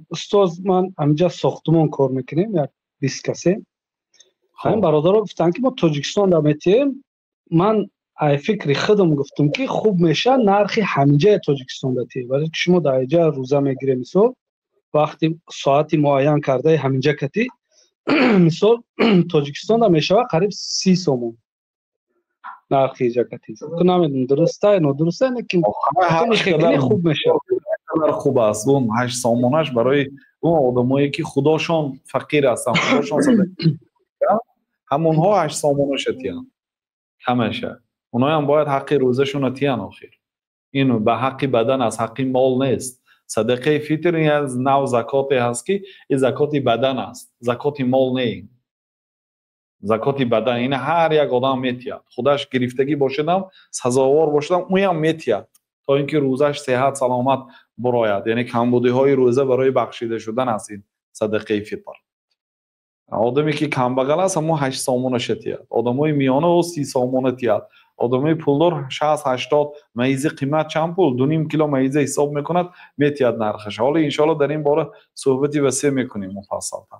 Устоз, ман ҳаминҷа сохтумон кор мекунем, як 20 касе. Ҳамин бародаро гуфтанд, ки мо Тоҷикистон да метиҳем. Ман ай фикри худам гуфтам, ки хуб мешавад нархи ҳаминҷаи Тоҷикистон да тиҳ, барои ки шумо дар инҷа рӯза мегирем, мисол, вақти соати муайян кардаи ҳаминҷа кати, мисол, Тоҷикистон да мешавад қариб 30 сомон нархи иҷа кати. Намедонам, дурустай, нодурустай, лекин хуб мешавад. Хуб аст. Он 8 сомонаш барои он одамое, ки худошон фақир ҳастанд, худошон, ҳамонҳо 8 сомонаша тиҳанд ҳамаша. Оноям бояд ҳаққи рӯзашонро тиҳанд. Охир ин ба ҳаққи бадан аст, ҳаққи мол нест. Садақаи фитр ин аз нав закоте ҳаст, ки ин закоти бадан аст, закоти мол не, закоти бадан. Ин ҳар як одам метиҳад, худаш гирифтагӣ бошадам, сазовор бошадам, ӯям метиҳад, то ин ки рӯзаш сеҳат саломат бурояд. Яъне камбудиҳои рӯза барои бахшида шудан аст ин садақаи фитр. Одаме, ки камбағал аст, ҳамон 8 сомонаша тиҳад. Одамои миёна ӯ 30 сомона тиҳад, одамои пулдор 60, 80. Маиза қимат чанд пул? 2,5 кило маиза ҳисоб мекунад, метиҳад нархаш. Ҳоло, иншоалло, дар ин бора суҳбати васеъ мекунем муфассалтар.